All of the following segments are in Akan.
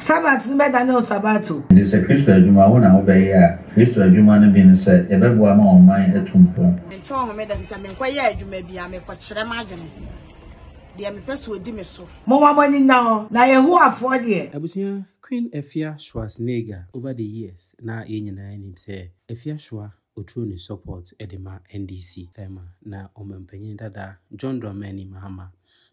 Sabbath no bɛdane wo Sabat o. Enti sɛ Kristo adwuma wo na wobɛyɛ a, Kristo adwuma no bi ne sɛ yɛbɛboa ma ɔman atu mpɔn. Mentɔn homeda efisɛ menkɔyɛɛ adwuma biara, mekɔkyerɛ m'adwene, deɛ mepɛ sɛ ɔdi me so. Momma mo ani nna hɔ, na Yehowafoɔ deɛ. Abusua, Queen Afia Schwarzenegger over the years na yɛn nyinaa nim sɛ Afia Schwa oturo ne support de ma NDC time a na ɔmanpanyin dada John Dramani Mahama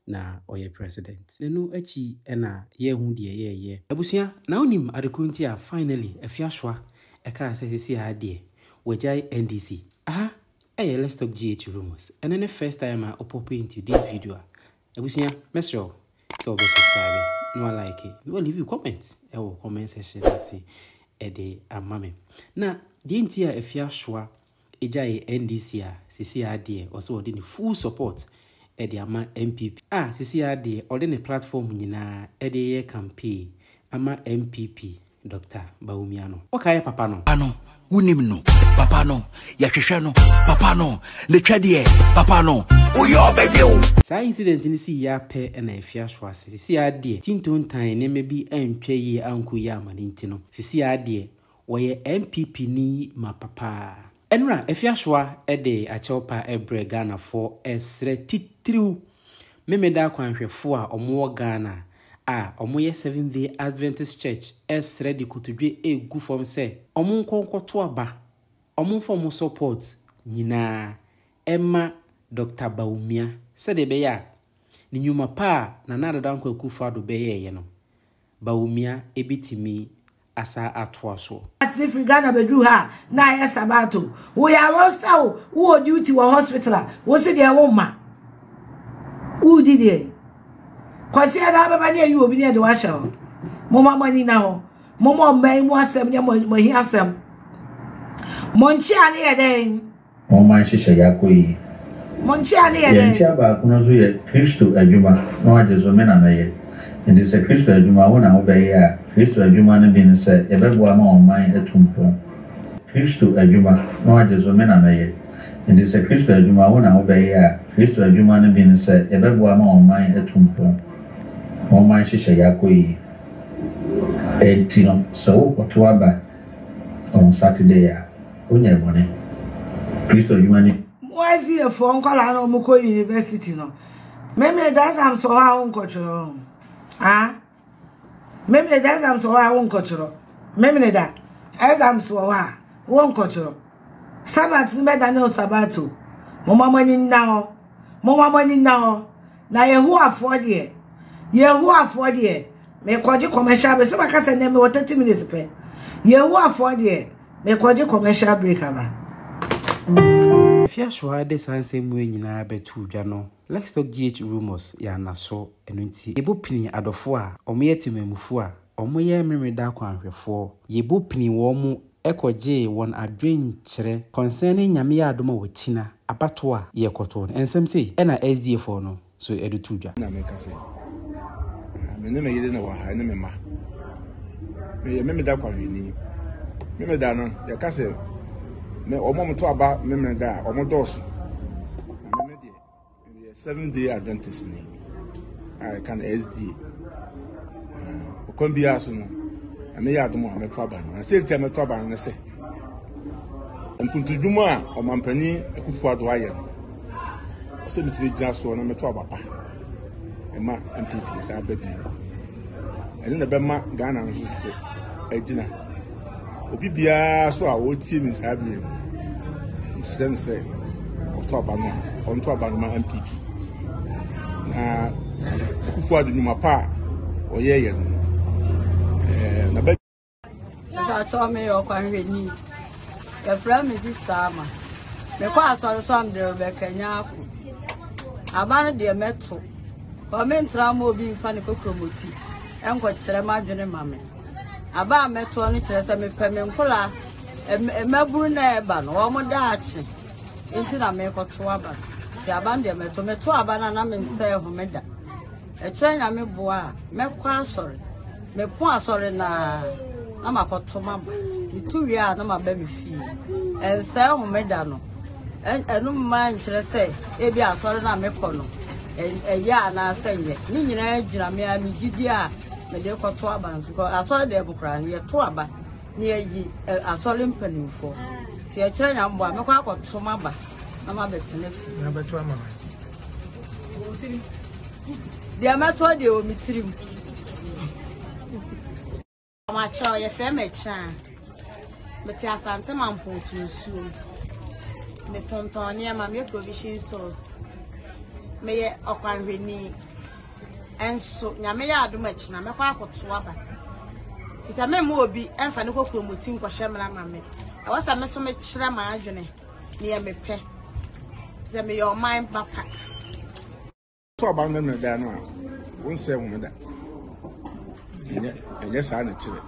na ɔyɛ president. Neno akyi na yɛahu deɛ yɛɛyɛ. Abusua, na wonim adekoro nti a finally Afia Schwa ɛkaa sɛ sesei ara deɛ wagyae NDC? Aha ɛyɛ Let's Talk GH Rumors. Ɛno ne first time a wo pop into this video a, abusua mɛsrɛ wo sɛ wobɛ subscribe na wa like na wa leave comment ɛwɔ comment section ase ɛde ama me. Na deɛ nti a Afia Schwa gyaee NDC a sisi ara deɛ ɔsɛ ɔde ne full support ɛde ama NPP a sisi ara deɛ ɔde ne platform nyinaa ɛde yɛ campaign ama NPP Doctor Bawumia no. Wokae papa no? Papa no, wonim no. Papa no, yɛhwehwɛ no. Papa no, ne twɛdeɛ. Papa no, woyɛ ɔbɛdwe wo. Saa incident no sii yi ara pɛ na Afia Schwarz sisi ara deɛ tintontan nneɛma bi antwa yie ankɔ yie ama no nti no sisi ara deɛ Wɔyɛ NPP ni ma papa. Ɛnora Afiasoa de akyɛw pa brɛ Ghanafoɔ ɛsrɛ titiriw Memeda akwanhwɛfoɔ a wɔwɔ Ghana a wɔyɛ Seventh Day Adventist Church ɛsrɛ de kotodwe regu fam sɛ wɔn nkɔ nkɔto aba, wɔn mfa wɔn support nyinaa ɛma Doctor Bawumia sɛdeɛ ɛbɛyɛ a ne nnwuma pa a Nana Addo Dankwa Akufo-Addo bɛyɛɛyɛ no Bawumia ɛbɛtumi asan atoa soɔ. Ate firi Ghana bɛduru ha a na ayɛ sabat o. Woyɛ roster o, wowɔ duty wɔ hospital a, wo se deɛ wo mma. Wodi deɛ. Kwasi ada bɛba ne ayi obi ne ɛde wahyɛ hɔ. Moma mo ani na hɔ. Moma ɔman yi mu asɛm ne mo ahi asɛm. Mo nkyea ne yɛ dɛn? Momma nhyehyɛeɛ akɔ yie. Mo nkyea ne yɛ Yɛn dɛn? nkyea baako no nso yɛ Kristo adwuma na wagye so, me na mɛyɛ. Enti sɛ Kristo adwuma wo na wobɛyɛ a, Kristo adwuma no bi ne sɛ yɛbɛboa ma ɔman atu mpɔn. Kristo adwuma na wagye so, me na mɛyɛ. Enti sɛ Kristo adwuma wo na wobɛyɛ a, Kristo adwuma no bi ne sɛ yɛbɛboa ma ɔman atu mpɔn. Momma nhyehyɛeɛ akɔ yie. Enti no, sɛ worekɔto aba on Saturday a, Wonyɛɛ bɔne. Kristo adwuma ni. Mo SDA foɔ nkwadaa na wɔn kɔ university no. Memene da exams wɔ hɔ a wonkɔtwerɛ ho. Ah? Memene da exams wɔ hɔ a wonkɔtwerɛ. Memene da exams wɔ hɔ a wonkɔtwerɛ. Sabbath no bɛdane wo Sabbath o. Momma mo ani nna hɔ. Momma mo ani nna hɔ. Na Yehowafoɔ deɛ, Yehowafoɔ deɛ, mekɔgye commercial break. Sɛ maka sɛ nnɛ mewɔ 30 minutes pɛ. Yehowafoɔ deɛ, mekɔgye commercial break aba. Afiasoa de saa nsɛm wei nyinaa bɛtoo dwa no, Let's Talk GH Rumors yɛ anaso, ɛno nti yɛbɔ pini adɔfoɔ a wɔyɛ temanmufoɔ a wɔyɛ Memeneda akwanhwɛfoɔ, yɛbɔ pini wɔn kɔgyee wɔn adwenkyerɛ concerning Nyame yɛ adom a ɔkyina abatoɔ a yɛkɔtoɔ no, nsɛm sei na SDA foɔ no so de too dwa. Na meka sɛ, Me ne me yere na wɔ ha ne me mma. Meyɛ Memeda kwanhwɛni. Memeda no, yɛka sɛ me wɔn a wɔto aba Memeda a, wɔdɔɔso. Na me deɛ, Meyɛ Seventh Day Adventist ni a yɛka no SDA. Ɔkwan biara so no, ɛno yɛ adom a mɛto aba no. Na sɛ nti a mɛto aba no ne sɛ, mpuntudwuma a ɔmampanin Akufo-Addo ayɛ no, ɔsɛ metumi gyina soɔ na mɛto aba pa ɛma NPP saa aba bio. Ɛno na ɛbɛma Ghana nso so agyina. Obi biara so a ɔretie me saa bere yi, mesrɛ no sɛ ɔto aba no a, ɔnto aba no ma NPP. Na Akufo-Addo nnwuma pa a ɔyɛeɛ no, ɛɛ na bɛ. Mpatsɔ meyɛ ɔkwanhwɛni. Yɛfrɛ me Sista Ama. Mekɔ asɔre so a mede Rebecca Nyarko. Aba no deɛ mɛto. Kɔ mentra ma obi mfa ne kokromoti nkɔkyerɛ m'adwene ma me. Aba a mɛtoɔ no kyerɛ sɛ mepɛ me nkola mmabunu na ɛba no wɔn daakye nti na mekɔto aba no. Nti aba no deɛ mɛto. Meto aba no a na mensɛe homeda. Ɛkyerɛ Nyame boa a mɛkɔ asɔre. Meko asɔre no a na makɔto m'aba. Meto wie a na maba me fie. Ɛnsɛe homeda no. Ɛno mma nkyerɛ sɛ ebi asɔre no a mekɔ no ɛyɛ anaasɛ nyɛ. Ne nyinaa gyina me a me gyidie a. mede kɔto aba nso. Kɔ asɔre dɛm koraa no yɛto aba na yɛyi asɔre mpanimfoɔ. Nti ɛkyerɛ Nyame boa mɛkɔ akɔto m'aba na mabɛtena fie. Na bɛto ama me. Deɛ mɛtɔ deɛ wɔ me tirim. Makyɛw, yɛfrɛ me Kyaa. Mete Asante Mampong Nsuom. Metontɔn nneɛma, meyɛ provision stores. Meyɛ ɔkwanhwɛni. Nso, Nyame yɛ adom akyina, mɛkɔ akɔto aba. Fi sɛ memma obi ɛmfa ne kɔkuromoti nkɔhyɛ mmara ma me. Ɛwɔ sɛ me so mekyerɛ m'adwene, neɛ mepɛ. Fi sɛ meyɛ ɔman ba pa. To aba no mmerɛ da no a, wonsɛe homeda. Ɛnyɛ ɛnyɛ saa na ɛkyerɛ.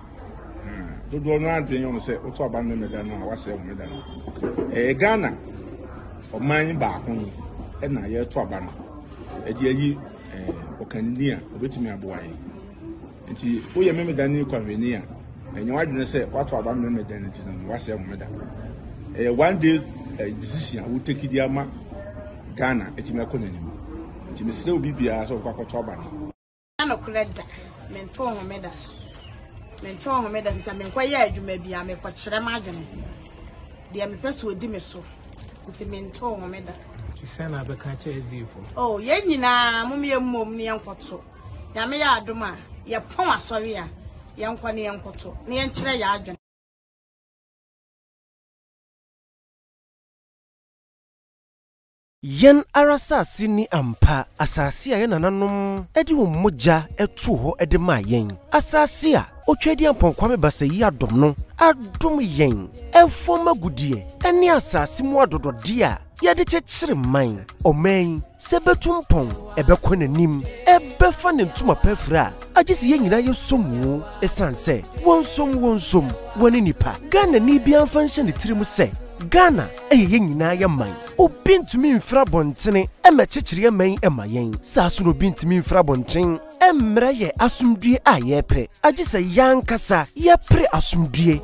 Dodoɔ no adwene yɛ wɔn sɛ woto aba no mmerɛ da no a wasɛe homeda no. Ɛyɛ Ghana ɔman baako yi ɛna yɛreto aba no ɛde ayi ɔkanini a obetumi aboa yɛn. Nti woyɛ memeda ne kwahwɛni a, ɛnyɛ w'adwene sɛ woato aba no memeda no nti no wasɛe homeda. Ɛyɛ one day decision a woteki de ama Ghana atumi akɔ n'anim. Nti mesrɛ obi biara sɛ ɔkɔ akɔto aba no. Nokorɛ da, mentoo homeda. Mentoo homeda fi sɛ menkɔyɛ adwuma bia, mekɔkyerɛ m'adwene. Deɛ mepɛ sɛ ɔdi me so, nti mentoo homeda. Nti sɛn na abɛka kyerɛ SDA-foɔ? Oh, yɛn nyinaa mom yɛn mmom ne yɛnkɔto. Nyame yɛ adom a, yɛpɔn asɔre a, yɛnkɔ ne yɛnkɔto na yɛnkyerɛ yɛn adwene. Yɛn ara asase ni ampa, asase a yɛn nananom de wɔn mogya too hɔ de maa yɛn, asase a Otweaduampɔn Kwame Basayi adom no adom yɛn, fam agudeɛ ne asase mu adɔdɔdeɛ a yɛde kyekyere man. Ɔman yi, sɛ ɛbɛtu mpɔn, ɛbɛkɔ n'anim, ɛbɛfa ne ntoma pa afira a, agye sɛ yɛn nyinaa yɛsɔ mu. Ɛsiane sɛ wɔnsɔ mu wɔnsɔ mu, wɔne nnipa. Ghanani biara mfa nhyɛ ne tirim sɛ Ghana yɛ yɛn nyinaa yɛn man. Obi ntumi mfiri abɔntene mmɛkyekyere yɛn man yi mma yɛn. Saa ara nso na obi ntumi mfiri abɔnten mmrɛ yɛn asomdwoeɛ a yɛrepɛ, agye sɛ yɛn ankasa yɛpere asomdwoeɛ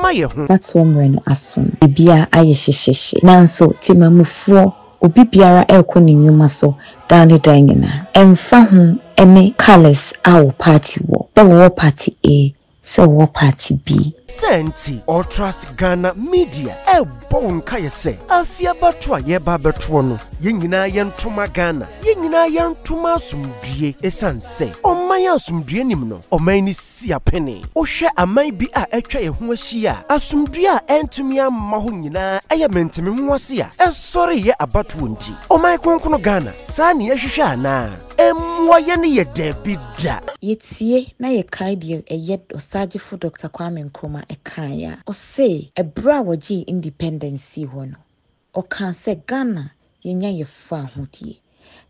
ma yɛn ho. Abatoɔ mmerɛ no aso no, biribiara ayɛ hyehyeehye. Nanso temamufoɔ, obi biara rekɔ ne nnwuma so daa ne daa nyinaa. Ɛmfa ho ne colours a wo party wɔ, sɛ wowɔ party A, sɛ wɔwɔ party bi. Saa nti, All Trust Ghana Media rebɔ wo nkaeɛ sɛ, afe abatoɔ a yɛreba abɛtoɔ no, yɛn nyinaa yɛnto ma Ghana, yɛn nyinaa yɛnto ma asomdwoeɛ. Ɛsiane sɛ ɔman a asomdwoeɛ nnim no, ɔman no si apene. Wohwɛ aman bi a atwa yɛn ho ahyia a, asomdwoeɛ a antumi amma hɔ nyinaa yɛ mente-me-ho-ase a ɛsɔreeɛ abatoɔ nti. Ɔman kronkron Ghana, saa na yɛhwehwɛ anaa? Mmoa yɛn yɛ daabi da. Yɛtie na yɛkae deɛ ɛyɛ Ɔsagyefo Dɔkta Kwame Nkrumah kaeɛ a, ɔse ɛberɛ a wɔgyee independence sii hɔ no, ɔkaa sɛ Ghana yɛnya yɛ faahodie.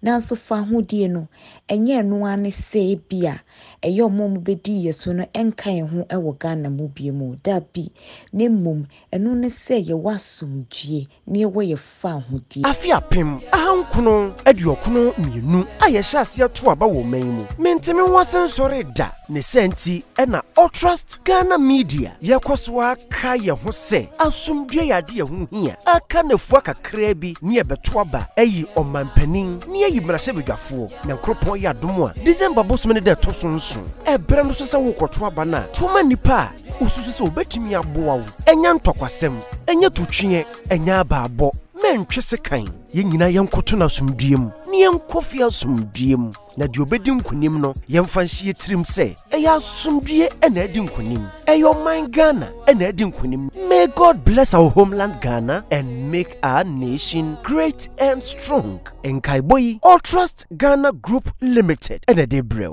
Nanso faahodie no, ɛnyɛ ɛno ara ne sɛ ebia ɛyɛ wɔn a wɔbɛdii yɛ so no nka yɛn ho wɔ Ghana mu biom o, dabi, na mmom ɛno ne sɛ yɛwɔ asomdwie na yɛwɔ yɛ fawohodie. Afe 1992 a yɛhyɛ aseɛ to aba wɔ ɔman yi mu, mente me ho ase nsɔre da. Ne saa nti na Autrust Ghana Media yɛkɔ so ara kae yɛn ho sɛ asomdwoeɛ yɛ adeɛ a ɛho hia. Aka nnafua kakraa bi ne yɛbɛto aba ayi ɔmanpanin ne ayi mmarahyɛbadwafoɔ. Nyankoropɔn yɛ adom a, December bosome no da ɛtɔ so nson, ɛberɛ no so sɛ worekɔto aba no a, to ma nnipa a Wosusu sɛ obetumi aboa wo? Ɛnyɛ ntɔkwasɛm, ɛnyɛ totweɛ, ɛnyɛ abaabɔ. Mɛntwe sekan. Yɛn nyinaa yɛnkɔto no asomdwoeɛ mu, na yɛnkɔ fie asomdwoeɛ mu. Na deɛ ɔbɛdi nkonim no, yɛmfa nhyɛ yɛn tirim sɛ, ɛyɛ asomdwoeɛ na adi nkonim. Ɛyɛ ɔman Ghana na adi nkonim. May God bless our homeland Ghana and make our nation great and strong. Nkaebɔ yi, Alltrust Ghana Group Limited na ɛde rebrɛ wo.